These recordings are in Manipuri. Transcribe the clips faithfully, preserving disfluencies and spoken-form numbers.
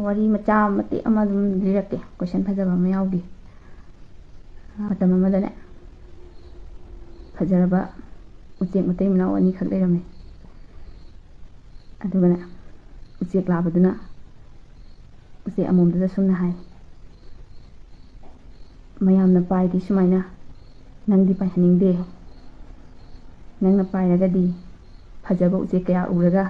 ꯋꯥꯔꯤ ꯃꯆꯥ ꯃꯇꯦꯛ ꯑꯃ ꯑꯗꯨꯝ ꯂꯤꯔꯛꯀꯦ, ꯀꯣꯏꯁꯟ ꯐꯖꯕ ꯑꯃ ꯌꯥꯎꯈꯤ꯫ ꯃꯇꯝ ꯑꯃꯗꯅꯦ, ꯐꯖꯔꯕ ꯎꯆꯦꯛ ꯃꯇꯩ ꯃꯅꯥꯎ ꯑꯅꯤꯈꯛ ꯂꯩꯔꯝꯃꯤ꯫ ꯑꯗꯨꯒꯅꯦ, ꯎꯆꯦꯛ ꯂꯥꯕꯗꯨꯅ ꯎꯆꯦꯛ ꯑꯃꯣꯝꯗꯨꯗ ꯁꯨꯝꯅ ꯍꯥꯏ, "ꯃꯌꯥꯝꯅ ꯄꯥꯏꯗꯤ ꯁꯨꯃꯥꯏꯅ ꯅꯪꯗꯤ ꯄꯥꯏꯍꯟꯅꯤꯡꯗꯦ꯫ ꯅꯪꯅ ꯄꯥꯏꯔꯒꯗꯤ ꯐꯖꯕ ꯎꯆꯦꯛ ꯀꯌꯥ ꯎꯔꯒ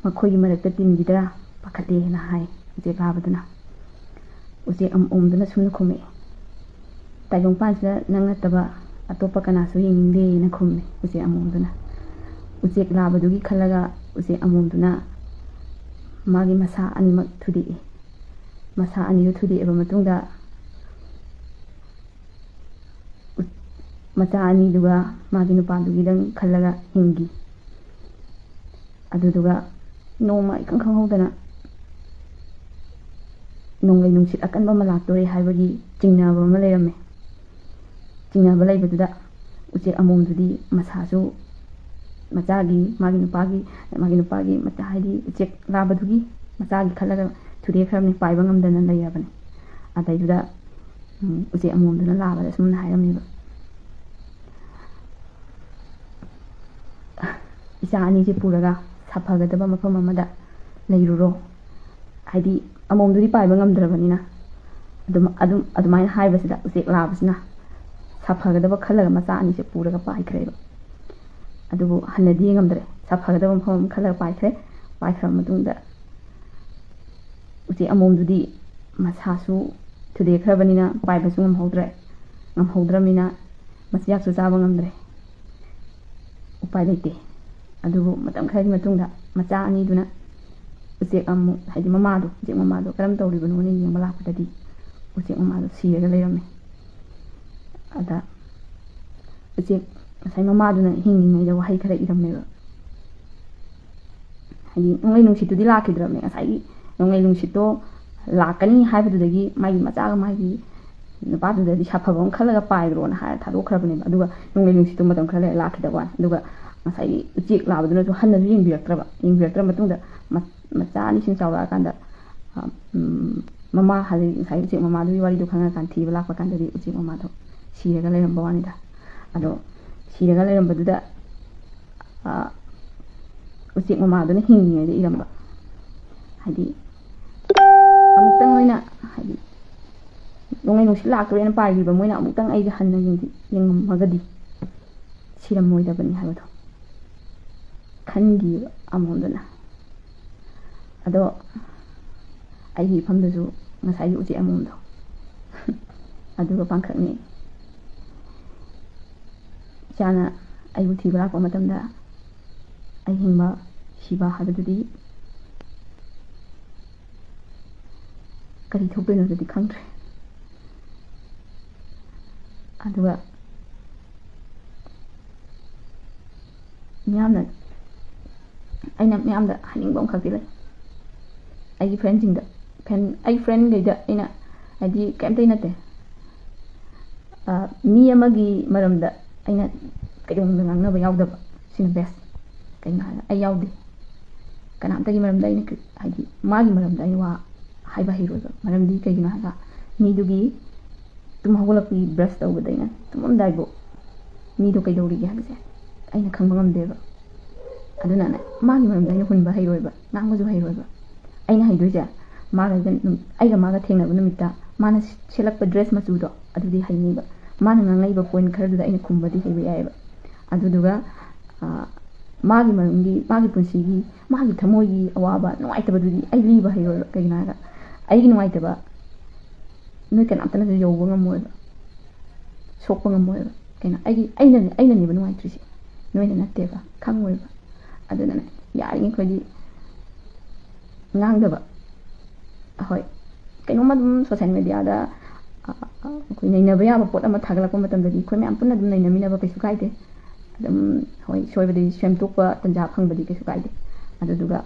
ꯃꯈꯣꯏꯒꯤ ꯃꯔꯛꯇ ꯇꯤꯟꯈꯤꯗ꯭ꯔꯥ ꯄꯥꯈꯠꯂꯦꯅ" ꯍꯥꯏ ꯎꯆꯦꯛ ꯂꯥꯕꯗꯨꯅ꯫ ꯎꯆꯦꯛ ꯑꯃꯣꯝꯗꯨꯅ ꯁꯨꯝꯅ ꯈꯨꯝꯃꯛꯑꯦ, "ꯇꯥꯏꯕꯪꯄꯥꯟꯁꯤꯗ ꯅꯪ ꯅꯠꯇꯕ ꯑꯇꯣꯞꯄ ꯀꯅꯥꯁꯨ ꯌꯦꯡꯅꯤꯡꯗꯦꯅ" ꯈꯨꯝꯃꯦ ꯎꯆꯦꯛ ꯑꯃꯣꯝꯗꯨꯅ꯫ ꯎꯆꯦꯛ ꯂꯥꯕꯗꯨꯒꯤ ꯈꯜꯂꯒ ꯎꯆꯦꯛ ꯑꯃꯣꯝꯗꯨꯅ ꯃꯥꯒꯤ ꯃꯁꯥ ꯑꯅꯤꯃꯛ ꯊꯨꯗꯦꯛꯏ꯫ ꯃꯁꯥ ꯑꯅꯤꯗꯨ ꯊꯨꯗꯦꯛꯑꯕ ꯃꯇꯨꯡꯗ, ꯎ-, ꯃꯆꯥ ꯑꯅꯤꯗꯨꯒ ꯃꯥꯒꯤ ꯅꯨꯄꯥꯗꯨꯒꯤꯗꯪ ꯈꯜꯂꯒ ꯍꯤꯡꯈꯤ꯫ ꯑꯗꯨꯗꯨꯒ ꯅꯣꯡꯃ ꯏꯈꯪ ꯈꯪꯍꯧꯗꯅ ꯅꯣꯡꯂꯩ ꯅꯨꯡꯁꯤꯠ ꯑꯀꯟꯕ ꯑꯃ ꯂꯥꯛꯇꯣꯔꯦ ꯍꯥꯏꯕꯒꯤ ꯆꯤꯡꯅꯕ ꯑꯃ ꯂꯩꯔꯝꯃꯦ꯫ ꯆꯤꯡꯅꯕ ꯂꯩꯕꯗꯨꯗ ꯎꯆꯦꯛ ꯑꯃꯣꯝꯗꯨꯗꯤ ꯃꯁꯥꯁꯨ, ꯃꯆꯥꯒꯤ, ꯃꯥꯒꯤ ꯅꯨꯄꯥꯒꯤ, ꯃꯥꯒꯤ ꯅꯨꯄꯥꯒꯤ ꯃꯆꯥ, ꯍꯥꯏꯗꯤ ꯎꯆꯦꯛ ꯂꯥꯕꯗꯨꯒꯤ ꯃꯆꯥꯒꯤ ꯈꯜꯂꯒ ꯊꯨꯗꯦꯛꯈ꯭ꯔꯕꯅꯤ, ꯄꯥꯏꯕ ꯉꯝꯗꯅ ꯂꯩꯔꯕꯅꯤ꯫ ꯑꯗꯩꯗꯨꯗ, ꯎꯝ, ꯎꯆꯦꯛ ꯑꯃꯣꯝꯗꯨꯅ ꯂꯥꯕꯗ ꯁꯨꯝꯅ ꯍꯥꯏꯔꯝꯃꯦꯕ, "ꯏꯆꯥ ꯑꯅꯤꯁꯦ ꯄꯨꯔꯒ ꯁꯥꯐꯒꯗꯕ ꯃꯐꯝ ꯑꯃꯗ ꯂꯩꯔꯨꯔꯣ"꯫ ꯍꯥꯏꯗꯤ ꯑꯃꯣꯝꯗꯨꯗꯤ ꯄꯥꯏꯕ ꯉꯝꯗ꯭ꯔꯕꯅꯤꯅ꯫ ꯑꯗꯨꯝ, ꯑꯗꯨꯝ, ꯑꯗꯨꯃꯥꯏꯅ ꯍꯥꯏꯕꯁꯤꯗ ꯎꯆꯦꯛ ꯂꯥꯕꯁꯤꯅ ꯁꯥꯐꯒꯗꯕ ꯈꯜꯂꯒ ꯃꯆꯥ ꯑꯅꯤꯁꯦ ꯄꯨꯔꯒ ꯄꯥꯏꯈ꯭ꯔꯦꯕ꯫ ꯑꯗꯨꯕꯨ ꯍꯟꯅꯗꯤ ꯌꯦꯡꯉꯝꯗ꯭ꯔꯦ, ꯁꯥꯐꯒꯗꯕ ꯃꯐꯝ ꯑꯃ ꯈꯜꯂꯒ ꯄꯥꯏꯈ꯭ꯔꯦ꯫ ꯄꯥꯏꯈ꯭ꯔꯕ ꯃꯇꯨꯡꯗ ꯎꯆꯦꯛ ꯑꯃꯣꯝꯗꯨꯗꯤ ꯃꯁꯥꯁꯨ ꯊꯨꯗꯦꯛꯈ꯭ꯔꯕꯅꯤꯅ ꯄꯥꯏꯕꯁꯨ ꯉꯝꯍꯧꯗ꯭ꯔꯦ꯫ ꯉꯝꯍꯧꯗ꯭ꯔꯕꯅꯤꯅ ꯃꯆꯤꯟꯖꯥꯛꯁꯨ ꯆꯥꯕ ꯉꯝꯗ꯭ꯔꯦ꯫ ꯎꯄꯥꯏ ꯂꯩꯇꯦ꯫ ꯑꯗꯨꯕꯨ ꯃꯇꯝ ꯈꯔꯒꯤ ꯃꯇꯨꯡꯗ ꯃꯆꯥ ꯑꯅꯤꯗꯨꯅ ꯎꯆꯦꯛ ꯑꯃꯨꯛ, ꯍꯥꯏꯗꯤ ꯃꯃꯥꯗꯣ, ꯎꯆꯦꯛ ꯃꯃꯥꯗꯣ ꯀꯔꯝ ꯇꯧꯔꯤꯕꯅꯣꯅ ꯌꯦꯡꯕ ꯂꯥꯛꯄꯗꯗꯤ ꯎꯆꯦꯛ ꯃꯃꯥꯗꯣ ꯁꯤꯔꯒ ꯂꯩꯔꯝꯃꯦ꯫ ꯑꯗ ꯎꯆꯦꯛ ꯉꯁꯥꯏ ꯃꯃꯥꯗꯨꯅ ꯍꯤꯡꯂꯤꯉꯩꯗ ꯋꯥꯍꯩ ꯈꯔ ꯏꯔꯝꯃꯦꯕ꯫ ꯍꯥꯏꯗꯤ ꯅꯣꯡꯂꯩ ꯅꯨꯡꯁꯤꯠꯇꯨꯗꯤ ꯂꯥꯛꯈꯤꯗ꯭ꯔꯕꯅꯦ꯫ ꯉꯁꯥꯏꯒꯤ ꯅꯣꯡꯂꯩ ꯅꯨꯡꯁꯤꯠꯇꯣ ꯂꯥꯛꯀꯅꯤ ꯍꯥꯏꯕꯗꯨꯗꯒꯤ ꯃꯥꯒꯤ ꯃꯆꯥꯒ ꯃꯥꯒꯤ ꯅꯨꯄꯥꯗꯨꯗꯗꯤ ꯁꯥꯐꯕ ꯑꯃ ꯈꯜꯂꯒ ꯄꯥꯏꯈ꯭ꯔꯣꯅ ꯍꯥꯏꯔ ꯊꯥꯗꯣꯛꯈ꯭ꯔꯕꯅꯦꯕ꯫ ꯑꯗꯨꯒ ꯅꯣꯡꯂꯩ ꯅꯨꯡꯁꯤꯠꯇꯨ ꯃꯇꯝ ꯈꯔ ꯂꯩꯔ ꯂꯥꯛꯈꯤꯗꯕ ꯋꯥꯅꯤ꯫ ꯑꯗꯨꯒ ꯉꯁꯥꯏꯒꯤ ꯎꯆꯦꯛ ꯂꯥꯕꯗꯨꯅꯁꯨ ꯍꯟꯅꯁꯨ ꯌꯦꯡꯕꯤꯔꯛꯇ꯭ꯔꯕ꯫ ꯌꯦꯡꯕꯤꯔꯛꯇ꯭ꯔ ꯃꯇꯨꯡꯗ ꯃ-, ꯃꯆꯥ ꯑꯅꯤꯁꯤꯅ ꯆꯥꯎꯔꯛꯑꯀꯥꯟꯗ ꯃꯃꯥ, ꯍꯧꯖꯤꯛ ꯉꯁꯥꯏ ꯎꯆꯦꯛ ꯃꯃꯥꯗꯨꯒꯤ ꯋꯥꯔꯤꯗꯣ ꯈꯪꯉꯀꯥꯟꯗ ꯊꯤꯕ ꯂꯥꯛꯄ ꯀꯥꯟꯗꯗꯤ ꯎꯆꯦꯛ ꯃꯃꯥꯗꯣ ꯁꯤꯔꯒ ꯂꯩꯔꯝꯕ ꯋꯥꯅꯤꯗ꯫ ꯑꯗꯣ ꯁꯤꯔꯒ ꯂꯩꯔꯝꯕꯗꯨꯗ ꯎꯆꯦꯛ ꯃꯃꯥꯗꯨꯅ ꯍꯤꯡꯉꯤꯉꯩꯗ ꯏꯔꯝꯕ, ꯍꯥꯏꯗꯤ ꯑꯃꯨꯛꯇꯪ ꯑꯣꯏꯅ, ꯍꯥꯏꯗꯤ ꯅꯣꯡꯂꯩ ꯅꯨꯡꯁꯤꯠ ꯂꯥꯛꯇꯣꯔꯦꯅ ꯄꯥꯏꯈꯤꯕ ꯃꯣꯏꯅ ꯑꯃꯨꯛꯇꯪ ꯑꯩꯁꯦ ꯍꯟꯅ ꯌꯦꯡꯉꯝꯃꯒꯗꯤ ꯁꯤꯔꯝꯃꯣꯏꯗꯕꯅꯤ ꯍꯥꯏꯕꯗꯣ ꯈꯟꯈꯤꯕ ꯑꯃꯣꯝꯗꯨꯅ꯫ ꯑꯗꯣ ꯑꯩꯒꯤ ꯏꯐꯝꯗꯁꯨ ꯉꯁꯥꯏꯒꯤ ꯎꯆꯦꯛ ꯑꯃꯣꯝꯗꯣ ꯑꯗꯨꯒ ꯄꯥꯡꯈꯛꯅꯤ꯫ ꯏꯆꯥꯅ ꯑꯩꯕꯨ ꯊꯤꯕ ꯂꯥꯛꯄ ꯃꯇꯝꯗ ꯑꯩ ꯍꯤꯡꯕ ꯁꯤꯕ ꯍꯥꯏꯕꯗꯨꯗꯤ ꯀꯔꯤ ꯊꯣꯛꯇꯣꯏꯅꯣꯗꯨꯗꯤ ꯈꯪꯗ꯭ꯔꯦ꯫ ꯑꯗꯨꯒ ꯃꯤꯌꯥꯝꯅ, ꯑꯩꯅ ꯃꯤꯌꯥꯝꯗ ꯍꯥꯏꯅꯤꯡꯕ ꯑꯃꯈꯛꯇꯤ ꯂꯩ꯫ ꯑꯩꯒꯤ ꯐ꯭ꯔꯦꯟꯁꯤꯡꯗ, ꯐ꯭ꯔꯦꯟ, ꯑꯩ ꯐ꯭ꯔꯦꯟꯈꯩꯗ ꯑꯩꯅ, ꯍꯥꯏꯗꯤ, ꯀꯩꯝꯇ ꯅꯠꯇꯦ, ꯃꯤ ꯑꯃꯒꯤ ꯃꯔꯝꯗ ꯑꯩꯅ ꯀꯩꯗꯧꯅꯨꯡꯗ ꯉꯥꯡꯅꯕ ꯌꯥꯎꯗꯕ, ꯁꯤꯅ ꯕꯦꯁ꯫ ꯀꯩꯒꯤꯅꯣ ꯍꯥꯏꯔꯒ ꯑꯩ ꯌꯥꯎꯗꯦ꯫ ꯀꯅꯥꯝꯇꯒꯤ ꯃꯔꯝꯗ ꯑꯩꯅ ꯀ꯭ꯔꯤ-, ꯍꯥꯏꯗꯤ ꯃꯥꯒꯤ ꯃꯔꯝꯗ ꯑꯩ ꯋꯥ ꯍꯥꯏꯕ ꯍꯩꯔꯣꯏꯕ꯫ ꯃꯔꯝꯗꯤ ꯀꯩꯒꯤꯅꯣ ꯍꯥꯏꯔꯒ ꯃꯤꯗꯨꯒꯤ ꯇꯨꯝ ꯍꯧꯒꯠꯂꯛꯄꯒꯤ ꯕ꯭ꯔꯁ ꯇꯧꯕꯗꯩꯅ ꯇꯨꯝꯃꯝꯗꯥꯏꯕꯨ ꯃꯤꯗꯣ ꯀꯩꯗꯧꯔꯤꯒꯦ ꯍꯥꯏꯕꯁꯦ ꯑꯩꯅ ꯈꯪꯕ ꯉꯝꯗꯦꯕ꯫ ꯑꯗꯨꯅꯅꯦ, ꯃꯥꯒꯤ ꯃꯔꯝꯗ ꯑꯩꯅ ꯍꯨꯟꯕ ꯍꯩꯔꯣꯏꯕ, ꯉꯥꯡꯕꯁꯨ ꯍꯩꯔꯣꯏꯕ꯫ ꯑꯩꯅ ꯍꯩꯗꯣꯏꯁꯦ, ꯃꯥꯒ ꯑꯩꯒ, ꯑꯩꯒ ꯃꯥꯒ ꯊꯦꯡꯅꯕ ꯅꯨꯃꯤꯠꯇ ꯃꯥꯅ ꯁꯦꯠꯂꯛꯄ ꯗ꯭ꯔꯦꯁ ꯃꯆꯨꯗꯣ ꯑꯗꯨꯗꯤ ꯍꯩꯅꯤꯕ꯫ ꯃꯥꯅ ꯉꯥꯡꯉꯛꯏꯕ ꯄꯣꯏꯟ ꯈꯔꯗꯨꯗ ꯑꯩꯅ ꯈꯨꯝꯕꯗꯤ ꯍꯩꯕ ꯌꯥꯏꯑꯕ꯫ ꯑꯗꯨꯗꯨꯒ ꯃꯥꯒꯤ ꯃꯔꯝꯒꯤ, ꯃꯥꯒꯤ ꯄꯨꯟꯁꯤꯒꯤ, ꯃꯥꯒꯤ ꯊꯃꯣꯏꯒꯤ ꯑꯋꯥꯕ, ꯅꯨꯡꯉꯥꯏꯇꯕꯗꯨꯗꯤ ꯑꯩ ꯂꯤꯕ ꯍꯩꯔꯣꯏꯕ꯫ ꯀꯩꯒꯤꯅꯣ ꯍꯥꯏꯔꯒ ꯑꯩꯒꯤ ꯅꯨꯡꯉꯥꯏꯇꯕ ꯅꯣꯏ ꯀꯅꯥꯝꯇꯅꯁꯨ ꯌꯧꯕ ꯉꯝꯃꯣꯏꯕ, ꯁꯣꯛꯄ ꯉꯝꯃꯣꯏꯕ꯫ ꯀꯩꯅꯣ, ꯑꯩꯒꯤ, ꯑꯩꯅꯅꯦ, ꯑꯩꯅꯅꯦꯕ ꯅꯨꯡꯉꯥꯏꯇ꯭ꯔꯤꯁꯦ, ꯅꯣꯏꯅ ꯅꯠꯇꯦꯕ, ꯈꯪꯉꯣꯏꯕ꯫ ꯑꯗꯨꯅꯅꯦ, ꯌꯥꯔꯤꯉꯩ ꯑꯩꯈꯣꯏꯗꯤ ꯉꯥꯡꯗꯕ, ꯍꯣꯏ, ꯀꯩꯅꯣꯝꯃ ꯑꯗꯨꯝ ꯁꯣꯁꯦꯜ ꯃꯦꯗꯤꯌꯥꯗ ꯑꯩꯈꯣꯏ ꯅꯩꯅꯕ ꯌꯥꯕ ꯄꯣꯠ ꯑꯃ ꯊꯥꯒꯠꯂꯛꯄ ꯃꯇꯝꯗꯗꯤ ꯑꯩꯈꯣꯏ ꯃꯌꯥꯝ ꯄꯨꯟꯅ ꯑꯗꯨꯝ ꯅꯩꯅꯃꯤꯟꯅꯕ ꯀꯩꯁꯨ ꯀꯥꯏꯗꯦ꯫ ꯑꯗꯨꯝ, ꯍꯣꯏ, ꯁꯣꯏꯕꯗꯒꯤ ꯁꯦꯝꯗꯣꯛꯄ ꯇꯟꯖꯥ ꯐꯪꯕꯗꯤ ꯀꯩꯁꯨ ꯀꯥꯏꯗꯦ꯫ ꯑꯗꯨꯗꯨꯒ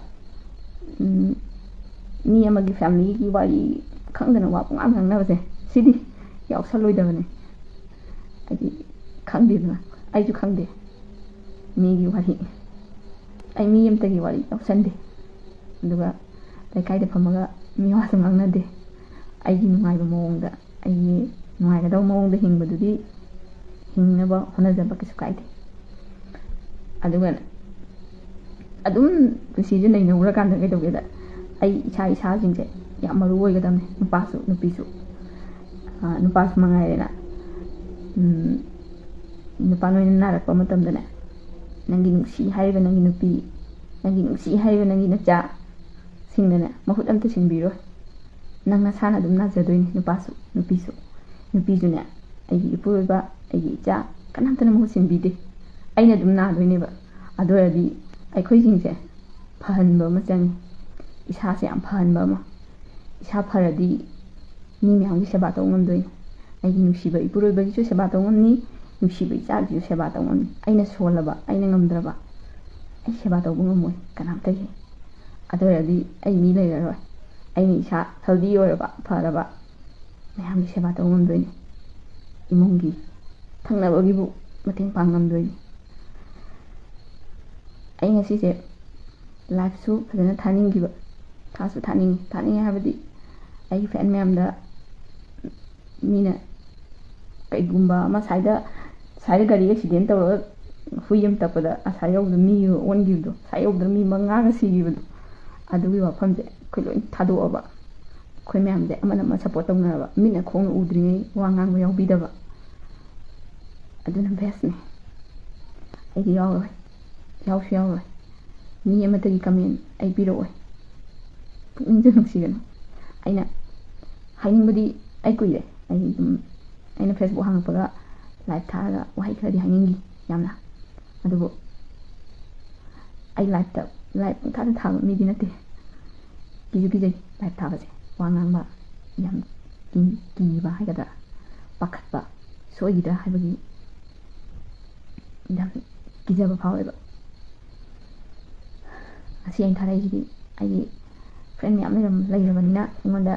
ꯃꯤ ꯑꯃꯒꯤ ꯐꯦꯃꯤꯂꯤꯒꯤ ꯋꯥꯔꯤ ꯈꯪꯗꯅ ꯋꯥ ꯄꯨꯡꯉꯥꯡ ꯉꯥꯡꯅꯕꯁꯦ, ꯁꯤꯗꯤ ꯌꯥꯎꯁꯜꯂꯣꯏꯗꯕꯅꯦ꯫ ꯍꯥꯏꯗꯤ, ꯈꯪꯗꯦꯗꯅ, ꯑꯩꯁꯨ ꯈꯪꯗꯦ ꯃꯤꯒꯤ ꯋꯥꯔꯤ꯫ ꯑꯩ ꯃꯤ ꯑꯃꯇꯒꯤ ꯋꯥꯔꯤ ꯌꯥꯎꯁꯟꯗꯦ꯫ ꯑꯗꯨꯒ ꯂꯩꯀꯥꯏꯗ ꯐꯝꯃꯒ ꯃꯤ ꯋꯥꯁꯨ ꯉꯥꯡꯅꯗꯦ꯫ ꯑꯩꯒꯤ ꯅꯨꯡꯉꯥꯏꯕ ꯃꯑꯣꯡꯗ, ꯑꯩꯒꯤ ꯅꯨꯡꯉꯥꯏꯒꯗꯕ ꯃꯑꯣꯡꯗ ꯍꯤꯡꯕꯗꯨꯗꯤ ꯍꯤꯡꯅꯕ ꯍꯣꯠꯅꯖꯕ ꯀꯩꯁꯨ ꯀꯥꯏꯗꯦ꯫ ꯑꯗꯨꯒ ꯑꯗꯨꯝ ꯄꯨꯟꯁꯤꯁꯦ ꯅꯩꯅꯧꯔꯀꯥꯟꯗ ꯀꯩꯗꯧꯒꯦꯗ, ꯑꯩ ꯏꯁꯥ ꯏꯁꯥꯁꯤꯡꯁꯦ ꯌꯥꯝ ꯃꯔꯨ ꯑꯣꯏꯒꯗꯕꯅꯦ, ꯅꯨꯄꯥꯁꯨ ꯅꯨꯄꯤꯁꯨ꯫ ꯑꯥ, ꯅꯨꯄꯥꯁꯨ ꯃꯉꯥꯏꯔꯦꯅ꯫ ꯎꯝ, ꯅꯨꯄꯥ ꯅꯣꯏꯅ ꯅꯥꯔꯛꯄ ꯃꯇꯝꯗꯅꯦ, ꯅꯪꯒꯤ ꯅꯨꯡꯁꯤ ꯍꯥꯏꯔꯤꯕ ꯅꯪꯒꯤ ꯅꯨꯄꯤ, ꯅꯪꯒꯤ ꯅꯨꯡꯁꯤ ꯍꯥꯏꯔꯤꯕ ꯅꯪꯒꯤ ꯅꯆꯥꯁꯤꯡꯗꯅꯦ ꯃꯍꯨꯠ ꯑꯝꯇ ꯁꯤꯟꯕꯤꯔꯣꯏ꯫ ꯅꯪ ꯅꯁꯥꯅ ꯑꯗꯨꯝ ꯅꯥꯖꯗꯣꯏꯅꯤ, ꯅꯨꯄꯥꯁꯨ ꯅꯨꯄꯤꯁꯨ꯫ ꯅꯨꯄꯤꯁꯨꯅꯦ, ꯑꯩꯒꯤ ꯏꯄꯨꯔꯣꯏꯕ, ꯑꯩꯒꯤ ꯏꯆꯥ, ꯀꯅꯥꯝꯇꯅ ꯃꯍꯨꯠ ꯁꯤꯟꯕꯤꯗꯦ꯫ ꯑꯩꯅ ꯑꯗꯨꯝ ꯅꯥꯗꯣꯏꯅꯦꯕ꯫ ꯑꯗꯨ ꯑꯣꯏꯔꯗꯤ ꯑꯩꯈꯣꯏꯁꯤꯡꯁꯦ ꯐꯍꯟꯕ ꯑꯃ ꯆꯪꯉꯤ꯫ ꯏꯁꯥꯁꯦ ꯌꯥꯝ ꯐꯍꯟꯕ ꯑꯃ꯫ ꯏꯁꯥ ꯐꯔꯗꯤ ꯃꯤ ꯃꯌꯥꯝꯒꯤ ꯁꯦꯕꯥ ꯇꯧꯕ ꯉꯝꯗꯣꯏꯅꯤ꯫ ꯑꯩꯒꯤ ꯅꯨꯡꯁꯤꯕ ꯏꯄꯨꯔꯣꯏꯕꯒꯤꯁꯨ ꯁꯦꯕꯥ ꯇꯧꯕ ꯉꯝꯅꯤ, ꯅꯨꯡꯁꯤꯕ ꯏꯆꯥꯒꯤꯁꯨ ꯁꯦꯕꯥ ꯇꯧꯕ ꯉꯝꯅꯤ꯫ ꯑꯩꯅ ꯁꯣꯜꯂꯕ, ꯑꯩꯅ ꯉꯝꯗ꯭ꯔꯕ, ꯑꯩ ꯁꯦꯕꯥ ꯇꯧꯕ ꯉꯝꯃꯣꯏ ꯀꯅꯥꯝꯇꯒꯤ꯫ ꯑꯗꯨ ꯑꯣꯏꯔꯗꯤ ꯑꯩ ꯃꯤ ꯂꯩꯔꯔꯣꯏ꯫ ꯑꯩꯅ ꯏꯁꯥ ꯍꯦꯜꯗꯤ ꯑꯣꯏꯔꯕ, ꯐꯔꯕ, ꯃꯌꯥꯝꯒꯤ ꯁꯦꯕꯥ ꯇꯧꯕ ꯉꯝꯗꯣꯏꯅꯤ꯫ ꯏꯃꯨꯡꯒꯤ, ꯊꯪꯅꯕꯒꯤꯕꯨ ꯃꯇꯦꯡ ꯄꯥꯡ ꯉꯝꯗꯣꯏꯅꯤ꯫ ꯑꯩ ꯉꯁꯤꯁꯦ ꯂꯥꯏꯐꯁꯨ ꯐꯖꯅ ꯊꯥꯅꯤꯡꯈꯤꯕ, ꯊꯥꯁꯨ ꯊꯥꯅꯤꯡꯉꯤ꯫ ꯊꯥꯅꯤꯡꯉꯤ ꯍꯥꯏꯕꯗꯤ ꯑꯩꯒꯤ ꯐꯦꯟ ꯃꯌꯥꯝꯗ ꯃꯤꯅ ꯀꯩꯒꯨꯝꯕ ꯑꯃ ꯁ꯭ꯋꯥꯏꯗ, ꯁ꯭ꯋꯥꯏꯗ ꯒꯥꯔꯤ ꯑꯦꯛꯁꯤꯗꯦꯟ ꯇꯧꯔꯒ ꯍꯨꯏ ꯑꯃ ꯇꯞꯄꯗ ꯑꯁꯥ ꯌꯧꯗꯅ ꯃꯤ ꯑꯣꯟꯈꯤꯕꯗꯣ, ꯑꯁꯥ ꯌꯧꯗꯅ ꯃꯤ ꯃꯉꯥꯒ ꯁꯤꯈꯤꯕꯗꯣ, ꯑꯗꯨꯒꯤ ꯋꯥꯐꯝꯁꯦ ꯑꯩꯈꯣꯏ ꯂꯣꯏ ꯊꯥꯗꯣꯛꯑꯕ꯫ ꯑꯩꯈꯣꯏ ꯃꯌꯥꯝꯁꯦ ꯑꯃꯅ ꯑꯃ ꯁꯞꯄꯣꯔꯠ ꯇꯧꯅꯔꯕ, ꯃꯤꯠꯅ ꯈꯣꯡꯅ ꯎꯗ꯭ꯔꯤꯉꯩ ꯋꯥ ꯉꯥꯡꯕ ꯌꯥꯎꯕꯤꯗꯕ꯫ ꯑꯗꯨꯅ ꯕꯦꯁꯅꯦ꯫ ꯑꯩꯗꯤ ꯌꯥꯎꯔꯣꯏ, ꯌꯥꯎꯁꯨ ꯌꯥꯎꯔꯣꯏ꯫ ꯃꯤ ꯑꯃꯠꯇꯒꯤ ꯀꯃꯦꯟ ꯑꯩ ꯄꯤꯔꯛꯑꯣꯏ꯫ ꯄꯨꯛꯅꯤꯡꯁꯨ ꯅꯨꯡꯁꯤꯒꯅꯨ꯫ ꯑꯩꯅ ꯍꯥꯏꯅꯤꯡꯕꯗꯤ ꯑꯩ ꯀꯨꯏꯔꯦ꯫ ꯑꯩ ꯑꯗꯨꯝ, ꯑꯩꯅ ꯐꯦꯁꯕꯨꯛ ꯍꯥꯡꯉꯛꯄꯒ ꯂꯥꯏꯚ ꯊꯥꯔꯒ ꯋꯥꯍꯩ ꯈꯔꯗꯤ ꯍꯥꯏꯅꯤꯡꯈꯤ ꯌꯥꯝꯅ꯫ ꯑꯗꯨꯕꯨ ꯑꯩ ꯂꯥꯏꯚꯇ, ꯂꯥꯏꯚ ꯄꯨꯡꯊꯥꯗ ꯊꯥꯕ ꯃꯤꯗꯤ ꯅꯠꯇꯦ꯫ ꯀꯤꯁꯨ ꯀꯤꯖꯩ ꯂꯥꯏꯚ ꯊꯥꯕꯁꯦ꯫ ꯋꯥ ꯉꯥꯡꯕ ꯌꯥꯝ ꯀꯤ-, ꯀꯤꯕ ꯍꯥꯏꯒꯗ꯭ꯔꯥ, ꯄꯥꯈꯠꯄ, ꯁꯣꯏꯈꯤꯗ꯭ꯔꯥ ꯍꯥꯏꯕꯒꯤ ꯌꯥꯝ ꯀꯤꯖꯕ ꯐꯥꯎꯋꯦꯕ꯫ ꯉꯁꯤ ꯑꯩꯅ ꯊꯥꯔꯛꯏꯁꯤꯗꯤ ꯑꯩꯒꯤ ꯐ꯭ꯔꯦꯟ ꯃꯌꯥꯝ ꯂꯩꯔꯝ-, ꯂꯩꯔꯕꯅꯤꯅ ꯑꯩꯉꯣꯟꯗ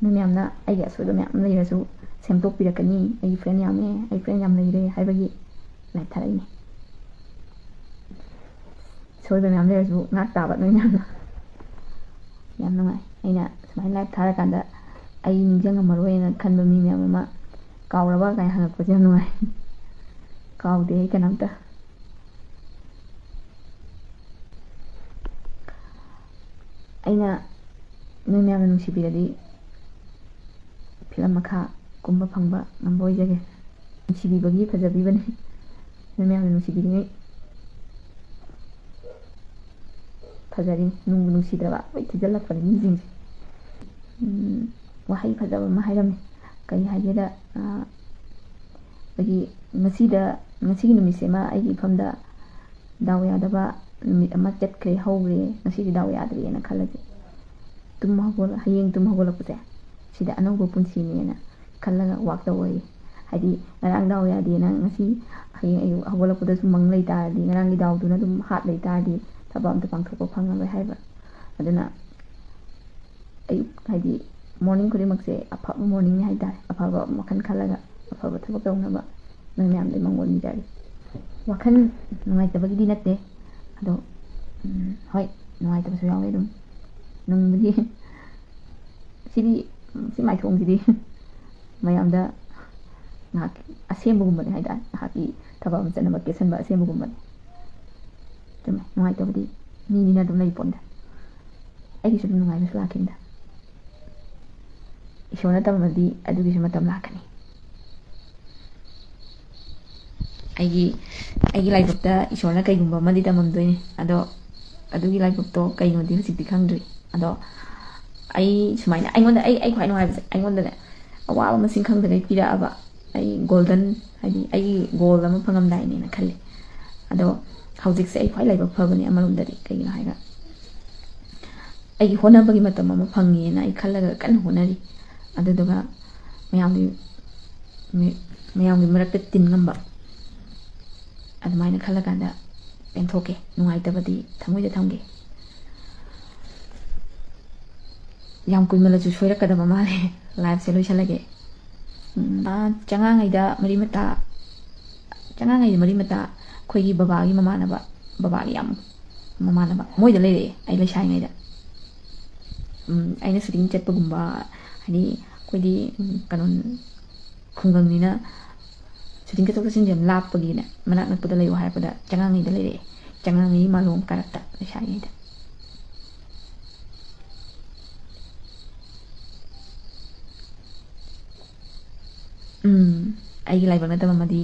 ꯅꯣꯏ ꯃꯌꯥꯝꯅ ꯑꯩꯒꯤ ꯑꯁꯣꯏꯕ ꯃꯌꯥꯝ ꯂꯩꯔꯁꯨ ꯁꯦꯝꯗꯣꯛꯄꯤꯔꯛꯀꯅꯤ꯫ ꯑꯩꯒꯤ ꯐ꯭ꯔꯦꯟ ꯌꯥꯝꯃꯦ, ꯑꯩ ꯐ꯭ꯔꯦꯟ ꯌꯥꯝ ꯂꯩꯔꯦ ꯍꯥꯏꯕꯒꯤ ꯂꯥꯏꯚ ꯊꯥꯔꯛꯏꯅꯦ꯫ ꯁꯣꯏꯕ ꯃꯌꯥꯝ ꯂꯩꯔꯁꯨ ꯉꯥꯛ ꯇꯥꯕ ꯅꯣꯏ ꯃꯌꯥꯝꯅ꯫ ꯌꯥꯝ ꯅꯨꯡꯉꯥꯏ꯫ ꯑꯩꯅ ꯁꯨꯃꯥꯏꯅ ꯂꯥꯏꯞ ꯊꯥꯔꯀꯥꯟꯗ ꯑꯩ ꯅꯤꯡꯁꯤꯡꯉꯝꯃꯔꯣꯏꯅ ꯈꯟꯕ ꯃꯤ ꯃꯌꯥꯝ ꯑꯃ ꯀꯥꯎꯔꯕ ꯀꯥꯏꯅ ꯍꯪꯉꯛꯄꯁꯦ ꯌꯥꯝ ꯅꯨꯡꯉꯥꯏ꯫ ꯀꯥꯎꯗꯦ ꯑꯩ ꯀꯅꯥꯝꯇ꯫ ꯑꯩꯅ ꯅꯣꯏ ꯃꯌꯥꯝꯅ ꯅꯨꯡꯁꯤꯕꯤꯔꯗꯤ ꯐꯤꯂꯝ ꯃꯈꯥ ꯀꯨꯝꯕ ꯐꯪꯕ ꯉꯝꯕ ꯑꯣꯏꯖꯒꯦ꯫ ꯅꯨꯡꯁꯤꯕꯤꯕꯒꯤ ꯐꯖꯕꯤꯕꯅꯤ꯫ ꯅꯣꯏ ꯃꯌꯥꯝꯅ ꯅꯨꯡꯁꯤꯕꯤꯔꯤꯉꯩ ꯐꯖꯔꯤ꯫ ꯅꯨꯡꯕꯨ ꯅꯨꯡꯁꯤꯗ꯭ꯔꯕ ꯂꯣꯏ ꯊꯤꯖꯤꯜꯂꯛꯄꯅꯤ ꯃꯤꯁꯤꯡꯁꯦ꯫ ꯎꯝ, ꯋꯥꯍꯩ ꯐꯖꯕ ꯑꯃ ꯍꯥꯏꯔꯝꯃꯤ꯫ ꯀꯔꯤ ꯍꯥꯏꯒꯦꯗ, ꯑ, ꯑꯩꯈꯣꯏꯒꯤ ꯉꯁꯤꯗ, ꯉꯁꯤꯒꯤ ꯅꯨꯃꯤꯠꯁꯤꯃ ꯑꯩꯒꯤ ꯏꯐꯝꯗ ꯗꯥꯎ ꯌꯥꯗꯕ ꯅꯨꯃꯤꯠ ꯑꯃ ꯆꯠꯈ꯭ꯔꯦ, ꯍꯧꯈ꯭ꯔꯦ, ꯉꯁꯤꯗꯤ ꯗꯥꯎ ꯌꯥꯗ꯭ꯔꯦꯅ ꯈꯜꯂꯁꯦ꯫ ꯇꯨꯝ ꯍꯧꯒꯠꯂ-, ꯍꯌꯦꯡ ꯇꯨꯝ ꯍꯧꯒꯠꯂꯛꯄꯁꯦ ꯁꯤꯗ ꯑꯅꯧꯕ ꯄꯨꯟꯁꯤꯅꯦꯅ ꯈꯜꯂꯒ ꯋꯥꯛ ꯇꯧꯋꯣꯌꯦ꯫ ꯍꯥꯏꯗꯤ ꯉꯔꯥꯡ ꯗꯥꯎ ꯌꯥꯗꯦꯅ ꯉꯁꯤ ꯍꯌꯦꯡ ꯑꯌꯨꯛ ꯍꯧꯒꯠꯂꯛꯄꯗꯁꯨ ꯃꯪ ꯂꯩ ꯇꯥꯔꯗꯤ, ꯉꯔꯥꯡꯒꯤ ꯗꯥꯎꯗꯨꯅ ꯑꯗꯨꯝ ꯍꯥꯠ ꯂꯩ ꯇꯥꯔꯗꯤ ꯊꯕꯛ ꯑꯝꯇ ꯄꯥꯡꯊꯣꯛꯄ ꯐꯪꯉꯔꯣꯏ ꯍꯥꯏꯕ꯫ ꯑꯗꯨꯅ ꯑꯌꯨꯛ ꯍꯥꯏꯗꯤ ꯃꯣꯔꯅꯤꯡ ꯈꯨꯗꯤꯡꯃꯛꯁꯦ ꯑꯐꯕ ꯃꯣꯔꯅꯤꯡꯅꯤ ꯍꯥꯏꯇꯥꯔꯦ꯫ ꯑꯐꯕ ꯋꯥꯈꯜ ꯈꯜꯂꯒ ꯑꯐꯕ ꯊꯕꯛ ꯇꯧꯅꯕ ꯅꯣꯏ ꯃꯌꯥꯝꯗ ꯃꯪꯒꯣꯜ ꯅꯤꯖꯔꯤ꯫ ꯋꯥꯈꯜ ꯅꯨꯡꯉꯥꯏꯇꯕꯒꯤꯗꯤ ꯅꯠꯇꯦ, ꯑꯗꯣ, ꯎꯝ, ꯍꯣꯏ, ꯅꯨꯡꯉꯥꯏꯇꯕꯁꯨ ꯌꯥꯎꯋꯦ ꯑꯗꯨꯝ꯫ ꯅꯨꯡꯕꯨꯗꯤ ꯁꯤꯗꯤ, ꯁꯤ ꯃꯥꯏꯊꯣꯡꯁꯤꯗꯤ ꯃꯌꯥꯝꯗ ꯉꯥꯏꯍꯥꯛꯀꯤ ꯑꯁꯦꯡꯕꯒꯨꯝꯕꯅꯦ ꯍꯥꯏꯇꯥꯔꯦ, ꯉꯥꯏꯍꯥꯛꯀꯤ ꯊꯕꯛ ꯑꯃ ꯆꯠꯅꯕ ꯀꯦꯠꯁꯟꯕ ꯑꯁꯦꯡꯕꯒꯨꯝꯕꯅꯤ꯫ ꯆꯨꯝꯃꯦ, ꯅꯨꯡꯉꯥꯏꯇꯕꯗꯤ ꯃꯤꯅꯤꯅ ꯑꯗꯨꯝ ꯂꯩ ꯄꯣꯠꯅꯤꯗ꯫ ꯑꯩꯒꯤꯁꯨ ꯑꯗꯨꯝ ꯅꯨꯡꯉꯥꯏꯕꯁꯨ ꯂꯥꯛꯈꯤꯅꯤꯗ꯫ ꯏꯁꯣꯔꯅ ꯇꯝꯃꯗꯤ ꯑꯗꯨꯒꯤꯁꯨ ꯃꯇꯝ ꯂꯥꯛꯀꯅꯤ꯫ ꯑꯩꯒꯤ, ꯑꯩꯒꯤ ꯂꯥꯏꯕꯛꯇ ꯏꯁꯣꯔꯅ ꯀꯩꯒꯨꯝꯕ ꯑꯃꯗꯤ ꯇꯝꯃꯝꯗꯣꯏꯅꯤ꯫ ꯑꯗꯣ ꯑꯗꯨꯒꯤ ꯂꯥꯏꯕꯛꯇꯣ ꯀꯩꯅꯣꯗꯤ ꯍꯧꯖꯤꯛꯇꯤ ꯈꯪꯗ꯭ꯔꯤ꯫ ꯑꯗꯣ ꯑꯩ ꯁꯨꯃꯥꯏꯅ, ꯑꯩꯉꯣꯟꯗ, ꯑꯩ, ꯑꯩ ꯈ꯭ꯋꯥꯏ ꯅꯨꯡꯉꯥꯏꯕꯁꯦ, ꯑꯩꯉꯣꯟꯗꯅꯦ ꯑꯋꯥꯕ ꯃꯁꯤꯡ ꯈꯪꯗꯈꯩ ꯄꯤꯔꯛꯑꯕ ꯑꯩ ꯒꯣꯜꯗꯟ, ꯍꯥꯏꯗꯤ ꯑꯩꯒꯤ ꯒꯣꯜ ꯑꯃ ꯐꯪꯉꯝꯗꯥꯏꯅꯦꯅ ꯈꯜꯂꯤ꯫ ꯑꯗꯣ ꯍꯧꯖꯤꯛꯁꯦ ꯑꯩ ꯈ꯭ꯋꯥꯏ ꯂꯥꯏꯕꯛ ꯐꯕꯅꯦ ꯑꯃꯔꯣꯝꯗꯗꯤ꯫ ꯀꯩꯒꯤꯅꯣ ꯍꯥꯏꯔꯒ ꯑꯩꯒꯤ ꯍꯣꯠꯅꯕꯒꯤ ꯃꯇꯝ ꯑꯃ ꯐꯪꯉꯦꯅ ꯑꯩ ꯈꯜꯂꯒ ꯀꯟꯅ ꯍꯣꯠꯅꯔꯤ꯫ ꯑꯗꯨꯗꯨꯒ ꯃꯌꯥꯝꯒꯤ, ꯃꯤ-, ꯃꯌꯥꯝꯒꯤ ꯃꯔꯛꯇ ꯇꯤꯟ ꯉꯝꯕ, ꯑꯗꯨꯃꯥꯏꯅ ꯈꯜꯂꯀꯥꯟꯗ ꯄꯦꯟꯊꯣꯛꯀꯦ꯫ ꯅꯨꯡꯉꯥꯏꯇꯕꯗꯤ ꯊꯃꯣꯏꯗ ꯊꯝꯒꯦ꯫ ꯌꯥꯝ ꯀꯨꯏꯃꯜꯂꯁꯨ ꯁꯣꯏꯔꯛꯀꯗꯕ ꯃꯥꯜꯂꯦ꯫ ꯂꯥꯏꯐꯁꯦ ꯂꯣꯏꯁꯜꯂꯒꯦ꯫ ꯎꯝ, ꯑꯥ, ꯆꯉꯥꯡꯉꯩꯗ ꯃꯔꯤ ꯃꯇꯥ, ꯆꯉꯥꯡꯉꯩꯗ ꯃꯔꯤ ꯃꯇꯥ ꯑꯩꯈꯣꯏꯒꯤ ꯕꯕꯥꯒꯤ ꯃꯃꯥꯟꯅꯕ, ꯕꯕꯥꯒꯤ ꯌꯥꯝ ꯃꯃꯥꯟꯅꯕ ꯃꯣꯏꯗ ꯂꯩꯔꯛꯑꯦ ꯑꯩ ꯂꯩꯁꯥꯔꯤꯉꯩꯗ꯫ ꯎꯝ, ꯑꯩꯅ ꯁꯨꯇꯤꯡ ꯆꯠꯄꯒꯨꯝꯕ, ꯍꯥꯏꯗꯤ ꯑꯩꯈꯣꯏꯗꯤ, ꯎꯝ, ꯀꯩꯅꯣ, ꯈꯨꯡꯒꯪꯅꯤꯅ ꯁꯨꯇꯤꯡ ꯆꯠꯊꯣꯛ ꯆꯠꯁꯤꯟꯁꯦ ꯌꯥꯝ ꯂꯥꯞꯄꯒꯤꯅꯦ, ꯃꯅꯥꯛ ꯅꯛꯄꯗ ꯂꯩꯌꯣ ꯍꯥꯏꯔꯛꯄꯗ ꯆꯉꯥꯡꯉꯩꯗ ꯂꯩꯔꯛꯑꯦ꯫ ꯆꯉꯥꯡꯉꯩ ꯃꯥꯂꯣꯝ ꯀꯥꯔꯛꯇ ꯂꯩꯁꯥꯔꯤꯉꯩꯗ꯫ ꯎꯝ, ꯑꯩꯒꯤ ꯂꯥꯏꯕꯛꯅ ꯇꯝꯃꯝꯃꯗꯤ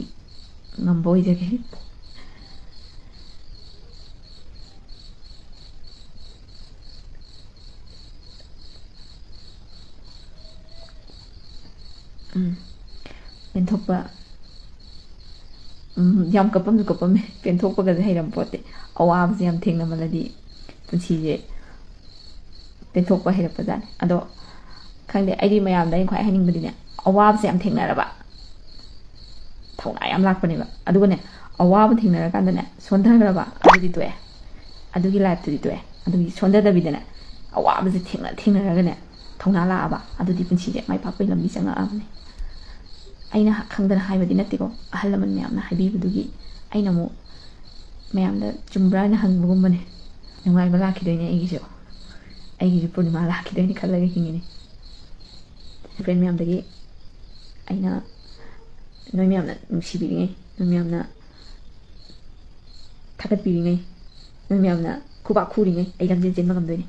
ꯉꯝꯕ ꯑꯣꯏꯖꯒꯦ꯫ ꯎꯝ, ꯄꯦꯟꯊꯣꯛꯄ꯫ ꯎꯝ, ꯌꯥꯝ ꯀꯞꯄꯝꯁꯨ ꯀꯞꯄꯝꯃꯦ, ꯄꯦꯟꯊꯣꯛꯄꯒꯁꯦ ꯍꯩꯔꯝ ꯄꯣꯠꯇꯦ꯫ ꯑꯋꯥꯕꯁꯦ ꯌꯥꯝ ꯊꯦꯡꯅꯃꯜꯂꯗꯤ ꯄꯨꯟꯁꯤꯁꯦ ꯄꯦꯟꯊꯣꯛꯄ ꯍꯩꯔꯛꯄꯖꯥꯠꯅꯤ꯫ ꯑꯗꯣ ꯈꯪꯗꯦ, ꯑꯩꯗꯤ ꯃꯌꯥꯝꯗ ꯑꯩꯅ ꯈ꯭ꯋꯥꯏ ꯍꯥꯏꯅꯤꯡꯕꯗꯤꯅꯦ, ꯑꯋꯥꯕꯁꯦ ꯌꯥꯝ ꯊꯦꯡꯅꯔꯕ ꯊꯧꯅꯥ ꯌꯥꯝ ꯂꯥꯛꯄꯅꯦꯕ꯫ ꯑꯗꯨꯒꯅꯦ, ꯑꯋꯥꯕ ꯊꯦꯡꯅꯔꯀꯥꯟꯗꯅꯦ, ꯁꯣꯟꯊꯈ꯭ꯔꯕ, ꯑꯗꯨꯗꯤ ꯇꯣꯛꯑꯦ꯫ ꯑꯗꯨꯒꯤ ꯂꯥꯏꯐꯇꯨꯗꯤ ꯇꯣꯛꯑꯦ꯫ ꯑꯗꯨꯒꯤ ꯁꯣꯟꯊꯗꯕꯤꯗꯅꯦ, ꯑꯋꯥꯕꯁꯦ ꯊꯦꯡꯅ ꯊꯦꯡꯅꯔꯒꯅꯦ, ꯊꯧꯅꯥ ꯂꯥꯛꯑꯕ, ꯑꯗꯨꯗꯤ ꯄꯨꯟꯁꯤꯁꯦ ꯃꯥꯏ ꯄꯥꯛꯄꯒꯤ ꯂꯝꯕꯤ ꯆꯪꯉꯛꯑꯕꯅꯦ꯫ ꯑꯩꯅ ꯈꯪꯗꯅ ꯍꯥꯏꯕꯗꯤ ꯅꯠꯇꯦꯀꯣ, ꯑꯍꯜ ꯂꯃꯟ ꯃꯌꯥꯝꯅ ꯍꯥꯏꯕꯤꯕꯗꯨꯒꯤ ꯑꯩꯅ ꯑꯃꯨꯛ ꯃꯌꯥꯝꯗ ꯆꯨꯝꯕ꯭ꯔꯥ ꯍꯥꯏꯅ ꯍꯪꯕꯒꯨꯝꯕꯅꯦ꯫ ꯅꯨꯡꯉꯥꯏꯕ ꯂꯥꯛꯈꯤꯗꯣꯏꯅꯦ ꯑꯩꯒꯤꯁꯨ꯫ ꯑꯩꯒꯤꯁꯨ ꯄꯨꯔꯅꯤꯃꯥ ꯂꯥꯛꯈꯤꯗꯣꯏꯅꯦ ꯈꯜꯂꯒ ꯍꯤꯡꯉꯤꯅꯦ꯫ ꯐ꯭ꯔꯦꯟ ꯃꯌꯥꯝꯗꯒꯤ ꯑꯩꯅ ꯅꯣꯏ ꯃꯌꯥꯝꯅ ꯅꯨꯡꯁꯤꯕꯤꯔꯤꯉꯩ, ꯅꯣꯏ ꯃꯌꯥꯝꯅ ꯊꯥꯒꯠꯄꯤꯔꯤꯉꯩ, ꯅꯣꯏ ꯃꯌꯥꯝꯅ ꯈꯨꯕꯥꯛ ꯈꯨꯔꯤꯉꯩ ꯑꯩ ꯂꯝꯖꯦꯟ ꯆꯦꯟꯕ ꯉꯝꯗꯣꯏꯅꯤ꯫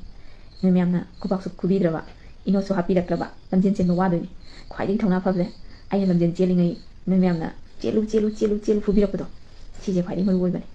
ꯅꯣꯏ ꯃꯌꯥꯝꯅ ꯈꯨꯕꯥꯛꯁꯨ ꯈꯨꯕꯤꯗ꯭ꯔꯕ, ꯏꯅꯣꯠꯁꯨ ꯍꯥꯞꯄꯤꯔꯛꯇ꯭ꯔꯕ, ꯂꯝꯖꯦꯟ ꯆꯦꯟꯕ ꯋꯥꯗꯣꯏꯅꯤ꯫ ꯈ꯭ꯋꯥꯏꯗꯒꯤ ꯊꯧꯅꯥ ꯐꯕꯁꯦ ꯑꯩꯅ ꯂꯝꯖꯦꯟ ꯆꯦꯜꯂꯤꯉꯩ ꯅꯣꯏ ꯃꯌꯥꯝꯅ "ꯆꯦꯜꯂꯨ, ꯆꯦꯜꯂꯨ, ꯆꯦꯜꯂꯨ, ꯆꯦꯜꯂꯨ" ꯐꯨꯕꯤꯔꯛꯄꯗꯣ, ꯁꯤꯁꯦ ꯈ꯭ꯋꯥꯏꯗꯒꯤ ꯃꯔꯨ ꯑꯣꯏꯕꯅꯦ꯫